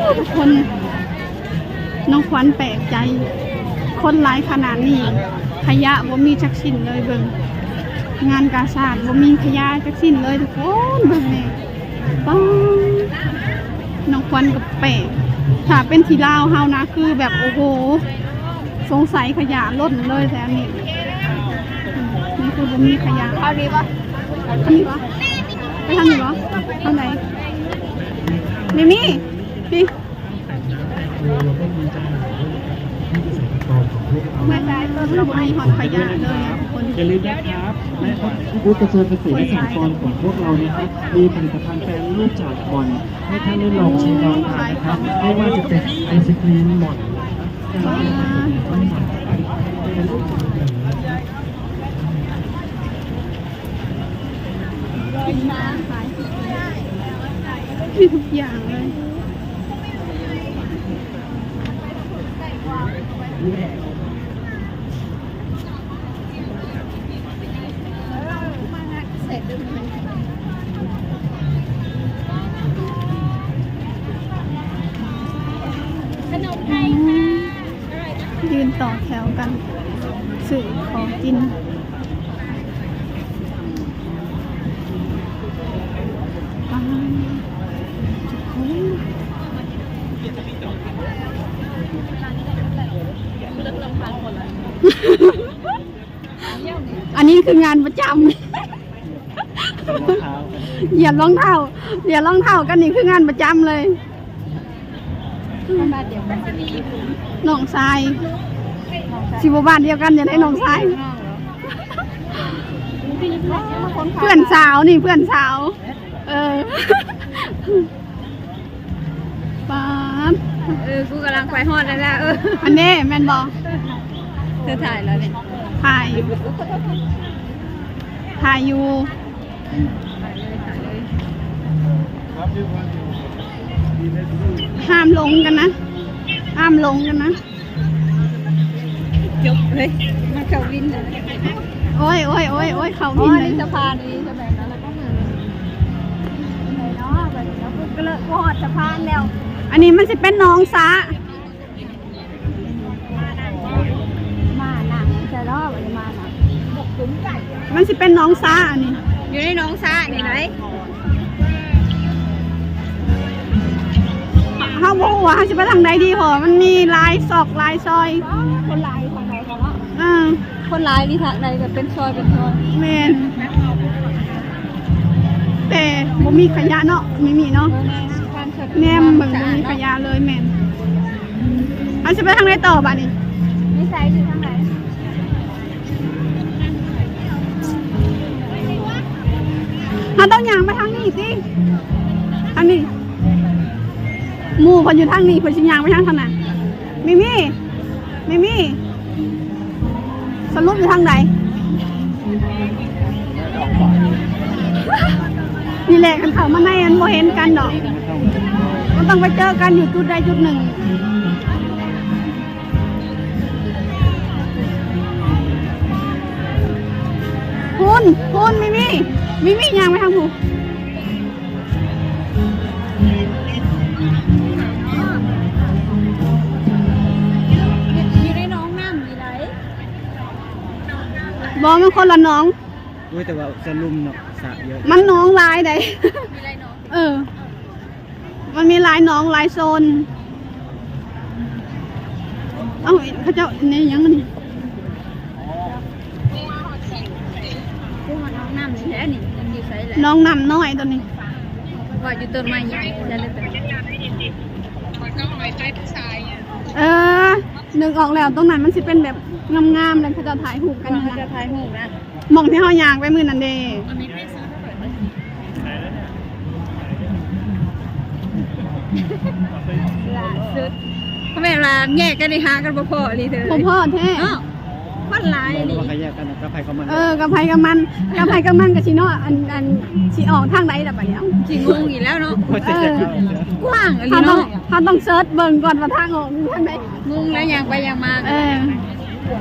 ທຸກຄົນ ນ້ອງຂວັນແປກໃຈ ຄົນຫຼາຍຂະໜາດນີ້ ຂະຫຍະບໍ່ມີຈັກຊິ້ນເລີຍ. ເບິ່ງ ງານກາຊາດບໍ່ມີຂະຫຍະຈັກຊິ້ນເລີຍທຸກຄົນ. ເບິ່ງແດ່ ປ້າ ນ້ອງຂວັນກໍແປກ ຖ້າເປັນທີ່ລາວເຮົານະ ຄືແບບ ໂອ້ໂຫ ສົງໄສຂະຫຍະລົ້ນເລີຍແຖວນີ້. ນີ້ຄືບໍ່ມີຂະຫຍະ. ເອົານີ້ບໍ່? ເອົານີ້ບໍ່? ໄປທາງນີ້ບໍ່? ທາງໃດ? ນີ້ ນີ້ ນີ້ ບໍ່ມີຮອດຂະຫຍະເລີຍທຸກຄົນ. ຢ່າລືມນະຄັບ ແລະ ທີ່ບູດກະຊວງກະເສດ ແລະ ສະຫະກອນຂອງພວກເຮົານະຄັບ ມີຜະລິດຕະພັນແປງຮູບຈາກໝ່ອນ ໃຫ້ທ່ານໄດ້ລອງຊິມລອງທານນະຄັບ ບໍ່ວ່າຈະເປັນໄອສະກຣີມໝ່ອນນະຄັບ ມີທຸກຢ່າງເລີຍ. ຂະໜົມໄທ ອືມ ຢືນຕໍ່ແຖວກັນຊື້ຂອງກິນ. ອັນນີ້ຄືງານປະຈຳ ຢຽບລອງເທົ້າ ຢຽບລອງເທົ້າກັນ ນີ້ຄືງານປະຈຳເລີຍ. ບ້ານດຽວກັນ ນ້ອງຊາຍ ນ້ອງຊາຍ ຊິບໍ່ບ້ານດຽວກັນຈັ່ງໃດ ນ້ອງຊາຍ ເພື່ອນສາວນີ້ ເພື່ອນສາວ ເອີ ປາດ ເອີ ກູກຳລັງໄປຮອດແລ້ວ ເອີ ອັນນີ້ແມ່ນບໍ່? ເທີຖ່າຍແລ້ວນີ້ ຖ່າຍ ຖ່າຍຢູ່. ຫ້າມຫຼົງກັນນະ ຫ້າມຫຼົງກັນນະ. ຈົບເລີຍ ມັນເຂົ້າວິນເລີຍ. ໂອ້ຍ ໂອ້ຍ ໂອ້ຍ ໂອ້ຍ ເຂົ້າວິນເລີຍ. ອໍ ອັນນີ້ສະພານນີ້ ສະພານນັ້ນລະກໍເໝືອນເນາະ ແບບນີ້ເນາະ ກໍເລີຍຮອດສະພານແລ້ວ. ອັນນີ້ມັນຊິເປັນໜອງສາ ມານັ່ງໃສ່ເນາະ ບັດນີ້ມານັ່ງ ມັນຊິເປັນໜອງສາອັນນີ້ ຢູ່ໃນໜອງສານີ້ໄດ໋. ເຮົາບໍ່ຮູ້ວ່າເຮົາຊິໄປທາງໃດດີ ເພາະວ່າມັນມີຫຼາຍຊອກຫຼາຍຊອຍ. ອໍ ຄົນຫຼາຍທາງໃດກໍເນາະ ເອີ ຄົນຫຼາຍນີ້ທາງໃດກໍເປັນຊອຍເປັນຊອຍ. ແມ່ນ ແຕ່ບໍ່ມີຂະຫຍະເນາະ ມີມີເນາະ ເອີ ແນມເບິ່ງບໍ່ມີຂະຫຍະເລີຍ. ແມ່ນ ເຮົາຊິໄປທາງໃດຕໍ່ບາດນີ້? ນິໄສຢູ່ທາງໃດ? ເຮົາຕ້ອງຍ່າງໄປທາງນີ້ຕິ ທາງນີ້ ໝູ່ເພິ່ນຢູ່ທາງນີ້ ເພິ່ນຊິຍ່າງໄປທາງ ທາງນັ້ນ. ມີມີ ມີມີ ສະຫຼຸບຢູ່ທາງໃດ? ນີ້ແຫຼະ ຄັນເຂົ້າມາໃນ ມັນບໍ່ເຫັນກັນດອກ ມັນຕ້ອງໄປເຈີກັນຢູ່ຈຸດໃດຈຸດໜຶ່ງ. ພຸ້ນ ພຸ້ນ ມີມີ ມີມີ ຍ່າງໄປທາງພຸ້ນ. ຢູ່ໃນໜອງນ້ຳນີ້ໄດ໋. ບໍ່ ມັນຄົນລະໜອງ. ໂອ້ຍ ແຕ່ວ່າສະຫຼຸມເນາະ ສະເຍອະ ມັນໜອງຫຼາຍໃດ໋. ມີຫຼາຍໜອງ ເອີ ມັນມີຫຼາຍໜອງຫຼາຍໂຊນ. ເອົ້າ ເຂົາເຈົ້າໃນຫຍັງອັນນີ້? ຄືວ່ານ້ອງນ້ຳນີ້ແຫຼະນີ້ ມັນຢູ່ໃສແຫຼະ? ໜອງນ້ຳນ້ອຍຕົວນີ້ ວ່າຢູ່ຕົ້ນໄມ້ໃຫຍ່ ເອີ ນຶກອອກແລ້ວ ຕົງນັ້ນມັນຊິເປັນແບບງາມໆ ແລ້ວເຂົາເຈົ້າຖ່າຍຮູບກັນ ເຂົາເຈົ້າຖ່າຍຮູບນະ. ໝ່ອງທີ່ເຮົາຍ່າງໄປມື້ນັ້ນເດ້. ລ່າສຸດ ເຂົາແມ່ນວ່າແຍກກັນນີ້ຫາກັນບໍ່ພໍອີ່ຫຼີເດີ ບໍ່ພໍແທ້ເນາະ. ຄົນຫຼາຍອີ່ຫຼີ ວ່າຂະຫຍະກັນກັບໃຜກັບມັນ. ເອີ ກັບໃຜກັບມັນ ກັບໃຜກັບມັນກໍຊິເນາະ ອັນ ອັນຊິອອກທາງໃດລະບາດນີ້ ຊິງົງອີກແລ້ວເນາະ. ເອີ ກວ້າງອີ່ຫຼີເນາະ ເຮົາຕ້ອງເສີດເບິ່ງກ່ອນວ່າທາງອອກຢູ່ທາງໃດ. ງົງແລ້ວຍ່າງໄປຍ່າງມາ. ເອີ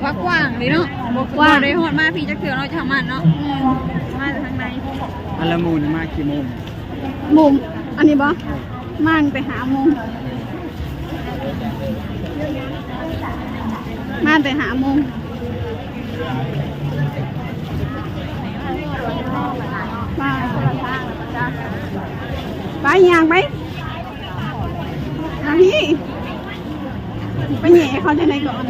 ວ່າກວ້າງເດ້ເນາະ ບໍ່ ກວ້າງ ບໍ່ໄດ້ຮອດມາພີ້ຈັກເທື່ອເນາະ ຈາກບ້ານເນາະ. ເອີ ມາທາງໃນ. ອັນລະໝູ່ນີ້ມາກີ່ໂມງ? ໝູ່ ອັນນີ້ບໍ່? ມາຕັ້ງແຕ່ຫ້າໂມງ. ມາແຕ່ຫ້າໂມງ ມາຄົນລະທາງແລ້ວກໍຈະ ໄປ ຍ່າງໄປ ທາງນີ້ ໄປແຫຍ່ເຂົາຈັ່ງໃດກ່ອນ?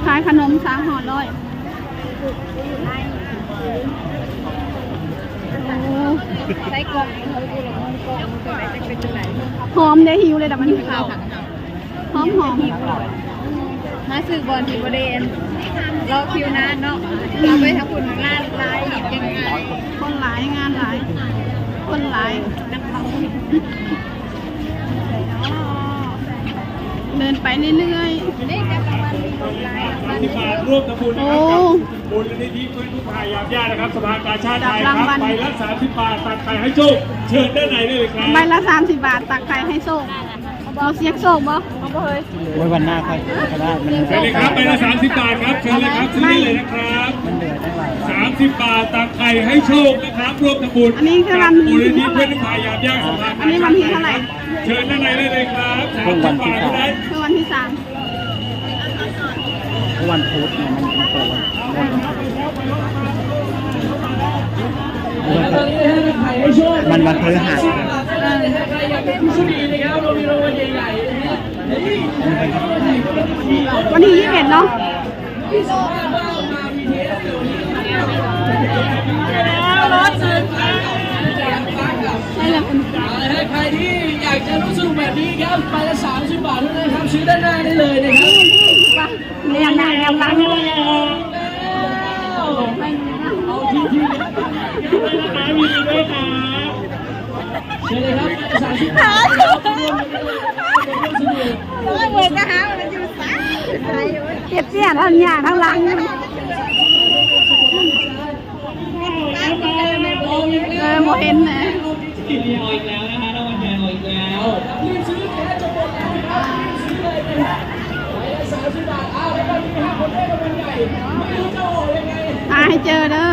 ຂາຍຂະໜົມສາມຫ່ອຮ້ອຍ. ໂອ້ ໃສ່ກ່ອງ ຫອມເດ້ ຫິວເລີຍດອກ ມັນຫອມ ຫອມ ຫອມ ຫາຊື້ບ່ອນທີ່ບໍ່ໄດ້ລໍຄິວນານເນາະ ເອົາໄປທາງພຸ້ນ ງານຫຼາຍ ເຮັດຈັ່ງງ່າຍ ຄົນຫຼາຍ ງານຫຼາຍ ຄົນຫຼາຍ. ເດີນໄປເລື້ອຍໆ ໂອ້ ໂອ້ ຈັບລາງວັນ ໃບລະສາມສິບບາດ ຕັກໄຂ່ໃຫ້ໂຊກ ເຊີນດ້ານໃນໄດ້ເລີຍຄັບ ໃບລະສາມສິບບາດ ຕັກໄຂ່ໃຫ້ໂຊກ ບໍ່ສ່ຽງໂຊກບໍ່? ບໍ່ເຄີຍ ໂອ້ຍ ວັນໜ້າຄ່ອຍກໍໄດ້ ມັນ ເຊີນເລີຍຄັບ ໃບລະສາມສິບບາດຄັບ ເຊີນເລີຍຄັບ ຊື້ໄດ້ເລີຍນະຄັບ ມັນເຫຼືອຕັ້ງຫຼາຍ ສາມສິບບາດ ຕັກໄຂ່ໃຫ້ໂຊກນະຄັບ ຮ່ວມທຳບຸນ ອັນນີ້ຄືວັນ ກັບມູນນິທິເພື່ອຜູ້ພະຍາຍາມຍາກສະພາ ອັນນີ້ວັນທີເທົ່າໃດ? ເຊີນດ້ານໃນໄດ້ເລີຍຄັບ ສາມສິບບາດເທົ່ານັ້ນ ຄືວັນທີສາມ ຄືວັນພຸດເນາະ ມັນເປັນຕົວວັນ ມັນວັນພະฤຫັດ ວັນທີຊາວເອັດເນາະ ໃຊ່ແລ້ວ ໃຄທີ່ຢາກຈະຮ່ວມສະໜຸກແບບນີ້ຄັບ ໃບລະສາມສິບບາດເທົ່ານັ້ນຄັບ ຊື້ດ້ານໜ້າໄດ້ເລີຍນະຄັບ ແນມໜ້າແນມຫຼັງ ເອົາທີ່ ທີ່ ເຊີນເລີຍຄັບ ໃບລະສາມສິບບາດ ເອີຍ ເຫວີຍກະຫາ ມັນຢູ່ໃສ ເຈັບເສຍທັງຫຍ້າທັງຫຼັງ ເອີ ບໍ່ເຫັນນະ ຫາໃຫ້ເຈີເດີ.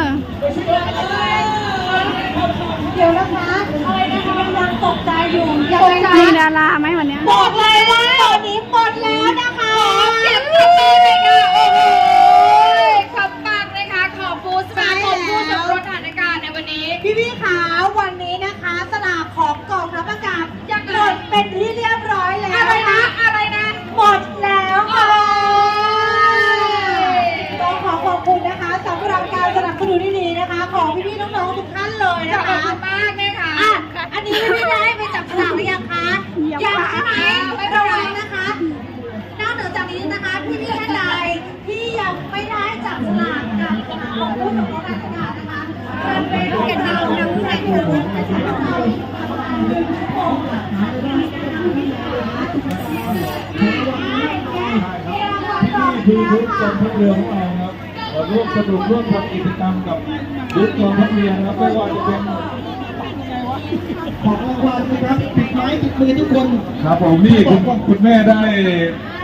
เดี๋ยวนะคะ อะไรนะคะ กำลังตกใจอยู่ ยังไงคะ มีดาราไหมวันเนี้ย บอกเลยว่าตอนนี้หมดแล้วนะคะ ขอเสียงปรบมือหน่อยค่ะ โอ้โห ขอบปังนะคะ ขอบูสต์มา ใช่แล้ว ขอบูสต์สถานการณ์ในวันนี้ พี่ๆ คะ วันนี้นะคะ สลากของกองทัพอากาศ ยังไง หมดเป็นที่เรียบร้อยแล้ว อะไรนะ อะไรนะ หมดแล้วค่ะ โอ้ย ต้องขอขอบคุณนะคะ สำหรับการสนับสนุนดีๆ นะคะ ของพี่ๆ น้องๆ ทุกท่านเลยนะคะ ขอบคุณมากนะคะ อ่ะ อันนี้พี่ๆ ได้ไปจับสลากหรือยังคะ ยัง ยังใช่ไหม ไม่เป็นไร ระวังนะคะ นอกเหนือจากนี้นะคะ พี่ๆ ท่านใด ที่ยังไม่ได้จับสลากกับสลากของผู้สมทบราชการนะคะ มันเป็นของเรา เราผู้ใดผู้หนึ่ง ที่ทุกกองทัพเรือของเราครับ ร่วมสนุกร่วมทำกิจกรรมกับทุกกองทัพเรือครับ ไม่ว่าจะเป็น ของรางวัลนะครับ ติดไม้ติดมือทุกคน ครับผม นี่คุณ คุณแม่ได้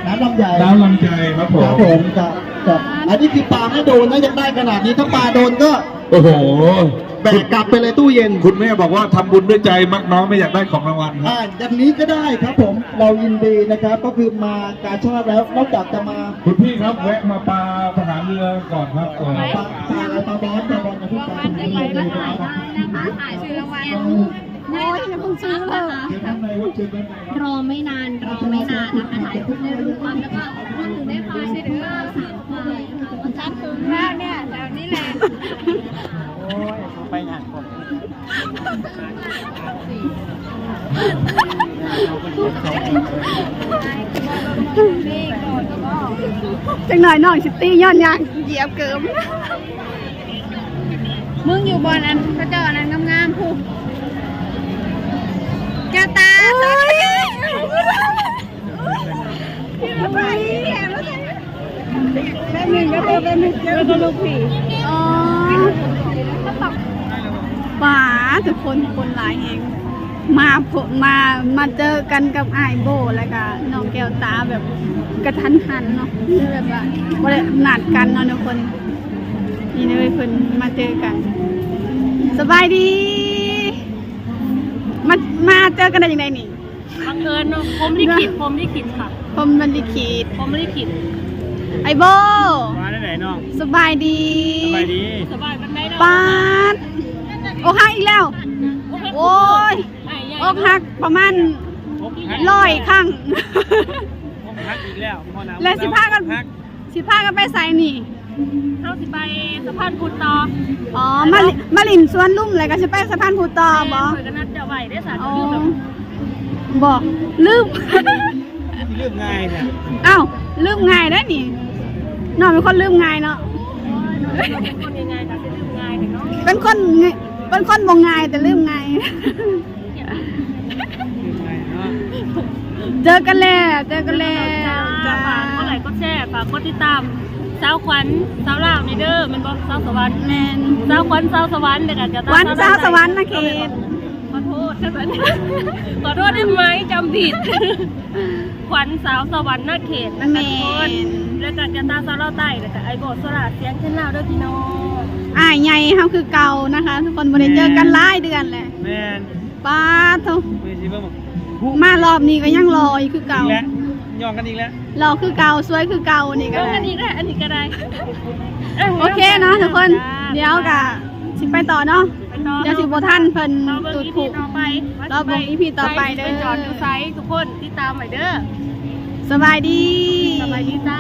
น้ำลำไย น้ำลำไยครับผม ครับผม ครับ ครับ อันนี้คือปาไม่โดนนะ ยังได้ขนาดนี้ ถ้าปาโดนก็ โอ้โห แบกกลับไปเลยตู้เย็น คุณแม่บอกว่าทำบุญด้วยใจ มักน้องไม่อยากได้ของรางวัลครับ อ่า อย่างนี้ก็ได้ครับผม เรายินดีนะครับ ก็คือมากาชาดแล้ว นอกจากจะมา คุณพี่ครับ แวะมาปาทหารเรือก่อนครับ ปา ปา ปาบอส ปาบอส อย่าพูดปาทหารเรือเลยนะครับ นะคะ ถ่ายชื่อรางวัล โอ้ย อย่าเพิ่งซื้อเลย รอไม่นาน รอไม่นานนะคะ ถ่ายรูปได้รูปความ แล้วก็รวมถึงได้ควายด้วยเด้อ สามควายนะคะ ชัดถึงแล้วเนี่ย แถวนี้แหละ โอ้ย ไปงานก่อน จักหน่อยน้องสิตีย้อนย่างเหยียบเกิม มึงอยู่บ่อนอันเขาเจ้าอันนั้นงามๆ พุ้น แก้วตา โอ๊ย อ๋อ ป๊าด ทุกคน คนหลายแฮง มาพบ มา มาเจอกันกับอ้ายโบ แล้วก็น้องแก้วตาแบบกะทันหันเนาะ คือแบบว่าบ่ได้นัดกันเนาะทุกคน นี่เลยเพิ่นมาเจอกัน ສະບາຍດີ ມາ ມາເຈີກັນໄດ້ຈັ່ງໃດນີ້? ບັງເອີນເນາະ ພົມລິຂິດ ພົມລິຂິດຄ່ະ ພົມມັນລິຂິດ ພົມລິຂິດ. ໄອ້ໂບ ວ່າແນວໃດນ້ອງ? ສະບາຍດີ ສະບາຍດີ ສະບາຍປານໃດເນາະ? ປາດ ອົກຫັກອີກແລ້ວ ໂອ້ຍ ອົກຫັກປະມານຮ້ອຍຄັ້ງ ອົກຫັກອີກແລ້ວ ແລ້ວຊິພາກັນ ຊິພາກັນໄປໃສນີ້? ເຮົາຊິໄປສະພານພຸດຕໍ່. ອໍ ມາ ມາຫຼິ້ນສວນລຸມ ແລ້ວກໍຊິໄປສະພານພຸດຕໍ່ບໍ? ແມ່ນ ຂ້ອຍກໍນັດເຈົ້າໄວ້ເດ້ສະ. ອໍ ລືມ ລືມ ຊິລືມງ່າຍແທ້. ອ້າວ ລືມງ່າຍໄດ໋ນີ້ ນ້ອງເປັນຄົນລືມງ່າຍເນາະ. ໂອ້ຍ ເປັນຄົນງ່າຍໆ ກໍຊິລືມງ່າຍເນາະ. ເປັນຄົນ ເປັນຄົນບໍ່ງ່າຍ ແຕ່ລືມງ່າຍ. ເຈີກັນແລ້ວ ເຈີກັນແລ້ວ ເຈີກັນແລ້ວຈ້າ. ຝາກກົດໄລກົດແຊ ຝາກກົດຕິດຕາມສາວຂວັນ ສາວລາວນີ້ເດີ ແມ່ນບໍ່? ສາວສະຫວັນ ແມ່ນ ສາວຂວັນ ສາວສະຫວັນ ແລ້ວກໍຈະ ຂວັນ ສາວສະຫວັນນະເຂດ. ຂໍໂທດ ຂໍໂທດໄດ້ໄໝ ຈຳຜິດ ຂວັນ ສາວສະຫວັນນະເຂດນະຄະ ແມ່ນ ທຸກຄົນ ແລ້ວກໍຈະຕາ ສາວລາວໃຕ້ ແລ້ວກໍໄອໂບ ໂຊລາ ສຽງເຊັ່ນລາວເດີພີ່ນ້ອງ. ອ້າຍໃຫຍ່ເຮົາຄືເກົ່ານະຄະ ທຸກຄົນ ບໍ່ໄດ້ເຈີກັນຫຼາຍເດືອນແລ້ວ. ແມ່ນ ປາດໂທ້ ເບິ່ງຊິເບິ່ງ ມາຮອບນີ້ກໍຍັງຫຼໍ່ຢູ່ຄືເກົ່າ ອີກແລ້ວ ຍ້ອງກັນອີກແລ້ວ ຫຼໍ່ຄືເກົ່າ ສວຍຄືເກົ່າ ນີ້ກໍ ຍ້ອງກັນອີກແລ້ວ ອັນນີ້ກໍໄດ້. ໂອເຄເນາະທຸກຄົນ ຈ້າ ດຽວກໍຊິໄປຕໍ່ເນາະ ໄປຕໍ່ ດຽວຊິບໍ່ທັນເພິ່ນ ມາເບິ່ງ ຈຸດ ອີ ພີ ພູ ຕໍ່ໄປ ລໍເບິ່ງ ອີ ພີ ຕໍ່ໄປເດີ ຊິໄປຈອດຢູ່ໃສ ທຸກຄົນຕິດຕາມໄວ້ເດີ. ສະບາຍດີ ສະບາຍດີຈ້າ.